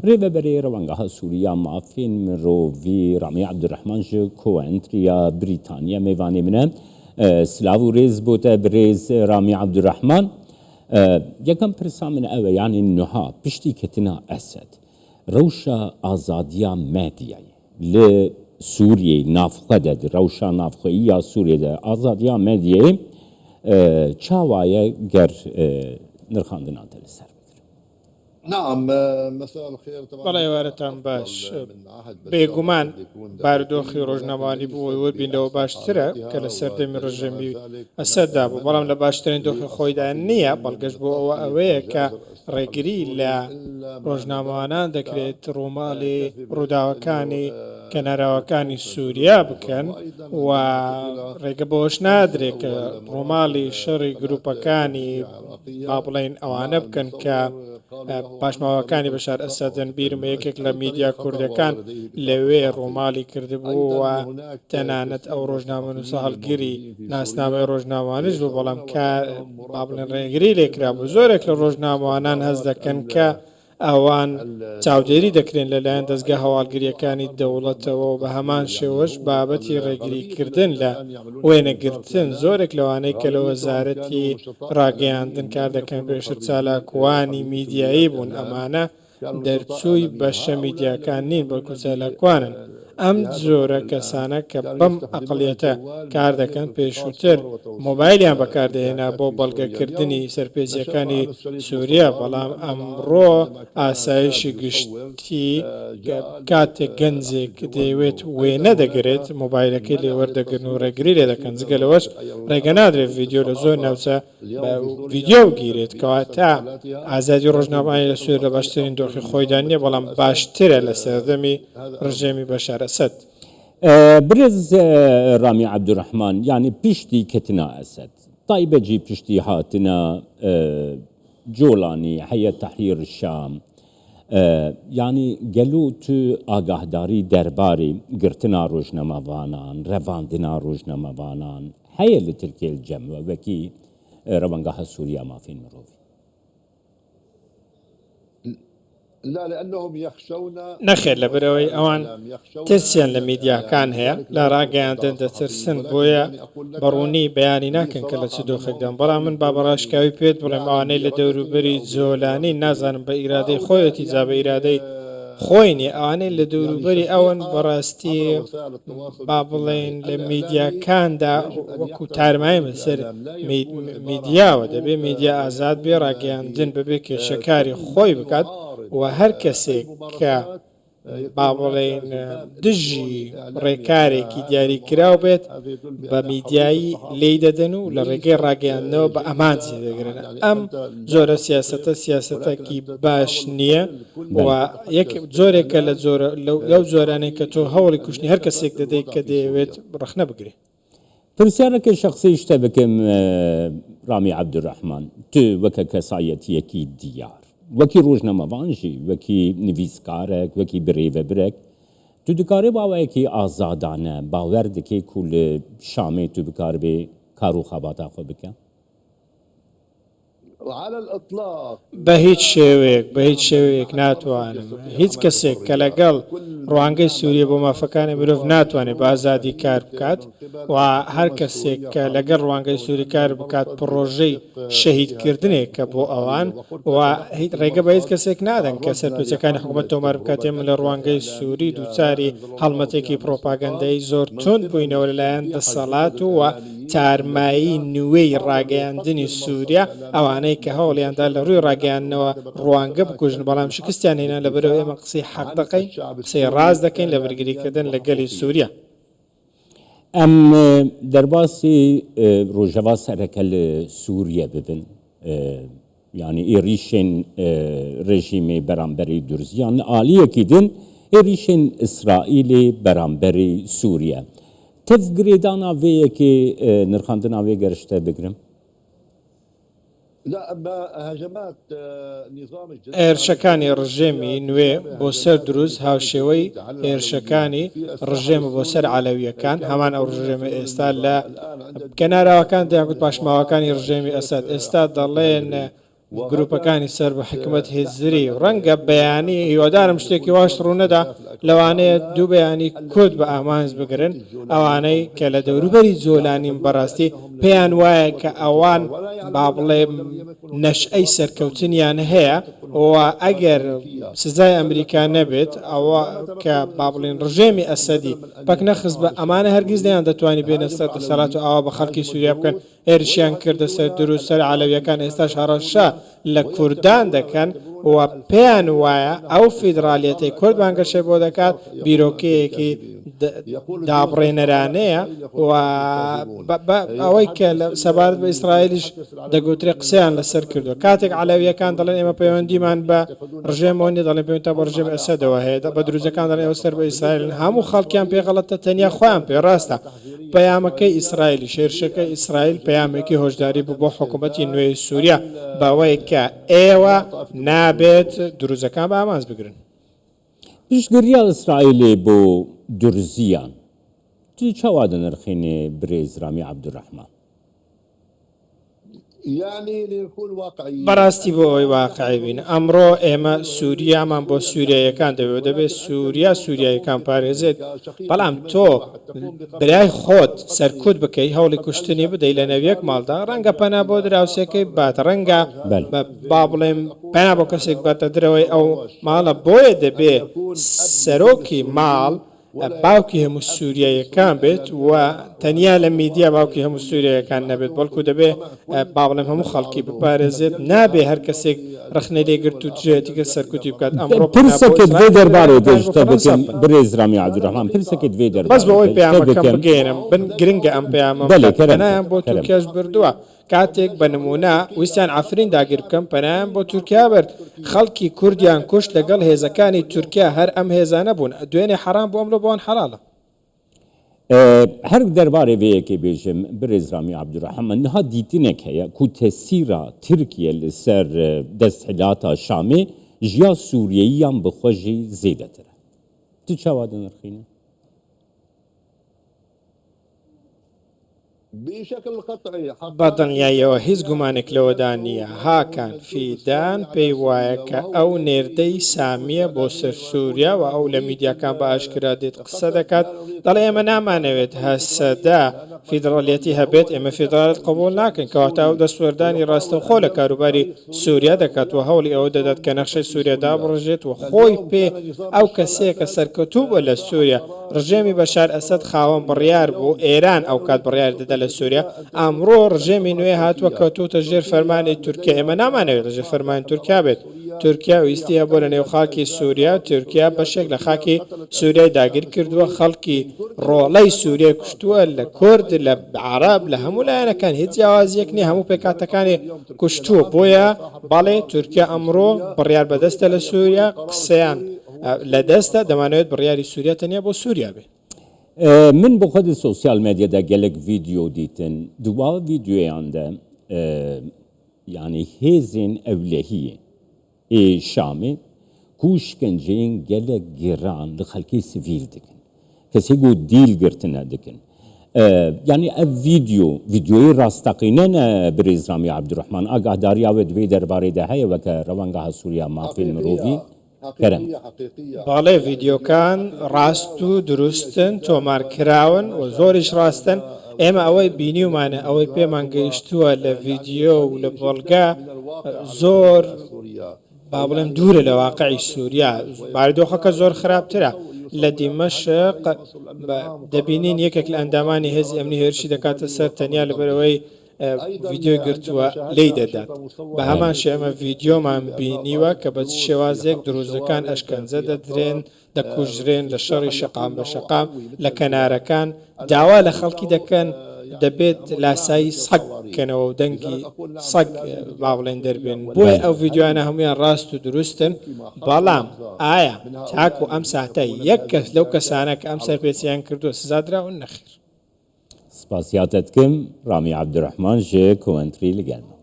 Rêveberê Rewangeha Sûrî ya Mafên Mirovî Ramî Ebdulrehman ji Coventry ya Brîtanya mêvanê min e. Silav û rêz bo te birêz Ramî Ebdulrehman. Yekem pirsa min ew e yanî nuha piştî ketina Esed rewşa azadiya medyayê li Sûriyeyê navxwe de di rewşa navxweyî ya Sûriyeyê de azadiya medyayê çawa ye ger nirxandina te li ser bigirim? بەڵێ ئێوارەتان باش. بێگومان بارودۆخی ڕۆژنامەوانی بۆ ئەوەی وەربین لەوە باشترە کە لە سەردەمی ڕژێمی ئەسەددا بوو، بەڵام لە باشترین دۆخی خۆیدا نییە، بەڵگەش بۆ ئەوە ئەوەیە کە ڕێگری لە ڕۆژنامەوانان دەکرێت ڕووماڵی ڕووداوەکانی کەناراوەکانی سووریا بکەن و ڕێگە بەوەش نادرێت کە ڕووماڵی شەڕی گرووپەکانی با بڵێین ئەوانە بکەن کە پاشماوەکانی بەشار ئەسەدن، بیرمە یەکێک لە میدیا کوردەکان لەوێ ڕووماڵی کردبوو و تەنانەت ئەو ڕۆژنامەنووسە هەڵگری ناسنامەی ڕۆژنامەوانیش بوو، بەڵام کە با بڵێن ڕێگری لێکرابوو. زۆرێک لە ڕۆژنامەوانان هەست دەکەن کە ئەوان چاودێری دەکرێن لەلایەن دەزگا هەواڵگرییەکانی دەوڵەتەوە و بە هەمان شێوەش بابەتی ڕێگریکردن لە وێنەگرتن، زۆرێک لەوانەی کە لە وەزارەتی ڕاگەیاندن کار دەکەن پێشتر چالاکوانی میدیایی بوون، ئەمانە دەرچووی بەشە میدیاکان نین بەڵکو چالاکوانن. ئەم جۆرە کەسانە کە بەم ئەقڵیەتە کار دەکەن پێشووتر مۆبایلیان بەکاردەهێنا بۆ بەڵگەکردنی سەرپێچیەکانی سوریا، بەڵام ئەمڕۆ ئاسایشی گشتی کاتێک گەنجێک دەیەوێت وێنە دەگرێت مۆبایلەکەی لێ وەردەگرن و ڕێگری لێ دەکەن، جگە لەوەش ڕێگە نادرێت ڤیدیۆ لە زۆر ناوچە بە ڤیدیۆ بگیرێت، کەواتە ئازادی ڕۆژنامەوانی لە سووریا لە باشترین دۆخی خۆیدا نییە، بەڵام باشترە لە سەردەمی ڕژێمی بەشار ئەسەد. برێز رامی عەبدولرەحمان یانی پشتی کەتنا ئەسەد تایبەت جی پشتی هاتنا جۆلانی هەیە تەحریر شام یانی گەلو تو ئاگاهداری دەرباری گرتنا ڕۆژنامەڤانان رەڤاندنا ڕۆژنامەڤانان هەیە لە ترکیە جەم وە وەکی رەوانگەها سوریا مافین مرۆڤی. نەخێر لەبەرئەوەی ئەوان ترسیان لە میدیاکان هەیە لە ڕاگەیاندن دەترسن بۆیە بە ڕوونی بەیانی ناکەن کە لە چ دۆخێکدان بەڵام من با بە ڕاشکاوی پێت بڵێم ئەوانەی لە دەوروبەری جۆلانین نازانم بە ئیرادەی خۆیەتی جا بە ئیرادەی خۆی نیە ئەوانەی لە دەوروبەری ئەون بەڕاستی با بڵێین لە میدیاکاندا وەکو تارمایی بەسەر میدیاوە دەبێ میدیا ئازاد بێ ڕاگەیاندن بەبێ کێشە کاری خۆی بکات و هەر کەسێک کە با بڵێین دژی ڕێکارێکی دیاریکراو بێت بە میدیایی لێی دەدەن و لە ڕێگەی ڕاگەیاندنەوە بە ئامانجی دەگرن. ئەم جۆرە سیاسەتە سیاسەتەکی باش نییە و یەک جۆرێکە لە جۆرە لەو جۆرانەی کە تۆ هەوڵی کوشتنی هەر کەسێک دەدەیت کە دەیەوێت ڕەخنە بگرێ. پرسیارەکە شەخسی شتە بکەم ڕامی عەبدولڕەحمان تو وەکە کەسایەتیەکی دیار وەکی ڕۆژنامەڤان ژی وەکی نڤیسکارەک وەکی برێڤەبرەک تو دکارێ باوەیەکی ئازادانە باوەر دکێ کو لە شامێ تو بکاربێ کار و خەباتا خۆ بکە؟ بە هیچ شێوەیەک، بە هیچ شێوەیەک ناتوانم. هیچ کەسێک کە لەگەڵ ڕوانگەی سووریە بۆ مافەکانی مرۆڤ ناتوانێت بە ئازادی کار بکات و هەر کەسێک کە لەگەڵ ڕوانگەی سووری کار بکات پڕۆژەی شەهیدکردنێکە بۆ ئەوان و ڕێگە بە هیچ کەسێک نادەن کە سەرپێچیەکانی حکومەت تۆمار بکات. ئێمە لە ڕوانگەی سووری دووچاری هەڵمەتێکی پڕۆپاگەندەی زۆر توند بووینەوە لەلایەن دەسەڵات و تارمایی نوێی ڕاگەیاندنی سوریا، ئەوانەی کە هەوڵیاندا لە ڕووی ڕاگەیاندنەوە ڕوانگە بکوژن، بەڵام شکستیان هێنا، لەبەرئەوەی ئێمە قسەی حەق دەکەین، قسەی ڕاست دەکەین لە بەرگریکردن لە گەلی سوریا. ئەم دەرباسی ڕۆژەڤا سەرەکە لە سوریە ببن. یانی êrîşên rejîmê beramberî Durziyan li aliyekî din êrîşên Îsraîlê beramberî Sûriye. Tev girêdana vê yekê nirxandina wê ger ji te bigirim? هێرشەکانی ڕژێمی نوێ بۆ سەر دروز هاوشێوەی هێرشەکانی ڕژێمە بۆ سەر عەلەوییەکان، هەمان ئەو ڕژێمە ئێستا لە کەناراوەکان دەیانگوت پاشماوەکانی ڕژێمی ئەسەد، ئێستا دەڵێن گروپەکانی سەر بە حکومەت هزری، ڕەنگە بەیانی، هیوادارم شتێکی واش ڕوونەدا، لەوانەیە دووبەیانی کورد بە ئامانج بگرن، ئەوانەی کە لە دەوروبەری جۆلانین بەڕاستی پێیان وایە کە ئەوان با بڵێم نەشئەی سەرکەوتنیان هەیە و ئەگەر سزای ئەمریکا نەبێت ئەوە کە با بڵێن ڕژێمی ئەسەدی پەک نەخستبا ئەمانە هەرگیز نەیاندەتوانی بێنە سەر دەسەڵات و ئاوا بە خەڵکی سوریا بکەن. هێرشیان کردە سەر دروز سەر عەلەویەکان ئێستاش هەڕەشە لە کوردان دەکەن و پێیان وایە ئەو فیدڕالیەتەی کورد بانگەشەی بۆ دەکات بیرۆکەیەکی دابڕێنەرانەیە و ئەوەی کە سەبارەت بە ئیسرائیلیش دەگوترێ قسەیان لەسەر کردووە کاتێک عەلەویەکان دەڵێن ئێمە پەیوەندیمان بە ڕژێمەوە نیە دەڵێن پەیوەندیتان بە ڕژێمی ئەسەدەوە هەیە بە دروزەکان دەڵێن ئێوە سەر بە ئیسرائیلن هەموو خەڵکیان پێ غەڵەتە تەنیا خۆیان پێ ڕاستە پەیامەکەی ئیسرائیلیش، هێرشەکەی ئیسرائیل پەیامێکی هۆشداری بوو بۆ حکومەتی نوێی سوریا بەوەی کە ئێوە نابێت دروزەکان بە ئامانج بگرن. پشتگرییا ئیسرائیلێ بۆ دورزیان تو چاوا دنرخینێ برێز رامی عەبدولرەحمان؟ بەڕاستی بۆ ئەوەی واقعی بین، ئەمڕۆ ئێمە سووریامان بۆ سووریاییەکان دەوێت و دەبێت سووریا سووریاییەکان پارێزێت، بەڵام تۆ برای خۆت سەرکوت بکەی، هەوڵی کوشتنی بدەی لە نێو یەک ماڵدا، ڕەنگە پەنا بۆ دراوسێکەی ببات، ڕەنگە با بڵێم پەنا بۆ کەسێک بباتە درەوەی ئەو ماڵە، بۆیە دەبێ سەرۆکی ماڵ باوکی هەموو سووریاییەکان بێت و تەنیا لە میدیا باوکی هەموو سووریاییەکان نەبێت، بەڵکو دەبێ با بڵێم هەموو خەڵکی بپارێزێت، نابێ هەر کەسێک ڕەخنەی لێ گرت و دژایەتی کرد سەرکوتی بکات، ئەمڕۆ پەنا بۆ پرسەکەت ئیسرائیل vê دەبرێت، derbarê پەنایان de بۆ ji te فەرەنسا bikim ببەن. birêz Ramî Abdurrahman pirsekê di vê بەس derbarê بەوەی de ji te پەیامەکەم bikim بگەیەنم، بن گرنگە ئەم پەیامەم بەلێ بدات، kerem پەنایان ke بۆ kerem ke. تورکیاش بردووە، کاتێک بە نموونە ویستیان عەفرین داگیر بکەن پەنایان بۆ تورکیا برد، خەڵکی کوردیان کوشت لەگەڵ هێزەکانی تورکیا هەر ئەم هێزانە بوون، دوێنێ حەرام بوو ئەمرۆ بۆوان حەڵاڵە. Her derbarê vê yekê bêjim birêz Ramî Abdurrahman niha dîtinek heye ku tesîra Tirkiye li ser desthilata Şamê ji ya Sûriyeyiyan bi xwe jî zêdetir e. Tu çawa dinirxînî? بە دڵنیاییەوە هیچ گومانێک لەوەدا نییە هاکان فیدان پێی وایە کە ئەو نێردەی سامییە بۆ سەر سووریا و ئەو لە میدیاکان بە ئاشکرا دێت قسە دەکات دەڵێ ئێمە نامانەوێت هەسەدە فیدڕالیەتی هەبێت ئێمە فیدڕالیەت قبوڵ ناکەین کەواتە ئەو دەستوەردانی ڕاستەوخۆ لە کاروباری سووریا دەکات و هەوڵی ئەوە دەدات کە نەخشەی سووریا دابڕێژێت و خۆی پێ ئەو کەسەیە کە سەرکەوتوو بووە لە سووریا ڕژێمی بەشار ئەسەد خاوەن بڕیار بوو، ئێران ئەوکات بڕیاری دەدا لە سوریا، ئەمڕۆ ڕژێمی نوێ هاتووە کەوتووتە ژێر فەرمانی تورکیا، ئێمە نامانەوێت لە ژێر فەرمانی تورکیا بێت، تورکیا ویستی هەبووە لە نێو خاکی سوریا، تورکیا بەشێک لە خاکی سوریای داگیر کردووە، خەڵکی ڕۆڵەی سوریای کوشتووە، لە کورد، لە عەرەب، لە هەموو لایەنەکان هیچ جیاوازییەک نییە، هەموو پێکهاتەکانی کوشتووە، بۆیە بەڵێ تورکیا ئەمڕۆ بڕیار بەدەستە لە سوریا، قسەیان لە دەستە، دەمانەوێت بڕیاری سووریا تەنیا بۆ سووریا بێ. من بۆ خۆ di sosyal medya de gelek vîdyo dîtin. Di wa vîdyoyan de yanî hêzên ewlehiyê ê Şamê ku şkenceyên gelek giran li xelkê sivîl dikin. Kesê ku dîl girtine dikin. Yanî ev vîdyo, vîdyoyê rasteqîne ne birêz Ramî Ebdurehman. Agahdariya we di vê derbarê de heye weke Rewangeha Sûriya Mafên Mirovî? Kerem. بەڵێ ڤیدیۆکان ڕاست و دروستن تۆمار کراون و زۆریش ڕاستن ئێمە ئەوەی بینیومانە ئەوەی پێمان گەیشتووە لە ڤیدیۆ و لە بەڵگە زۆر با بڵێم دوورە لە واقعی سووریا بارودۆخەکە زۆر خراپترە لە دیمەشق دەبینین یەکێک لە ئەندامانی هێزی ئەمنی هێرشی دەکاتە سەر تەنیا لەبەرئەوەی ڤیدیۆی گرتووە لێی دەدات. بە هەمان شێوە ئێمە ڤیدیۆمان بینیوە کە بە چ شێوازێک دروزەکان ئەشکەنجە دەدرێن، دەکوژرێن لە شەڕی شەقام بە شەقام، لە کەنارەکان داوا لە خەڵکی دەکەن دەبێت لاسایی سەگ بکەنەوە و دەنگی سەگ با بڵێن دەربێنن. بۆیە ئەو ڤیدیۆیانە هەموویان ڕاست و دروستن، بەڵام ئایا تاکو ئەم ساتە یەک کەس لەو کەسانە کە ئەم سەرپێچییان کردووە سزا دراون؟ نەخێر. سپاسیاتە دکم رامی عەبدولرەحمان ژ کۆوەنتری لگەل ما.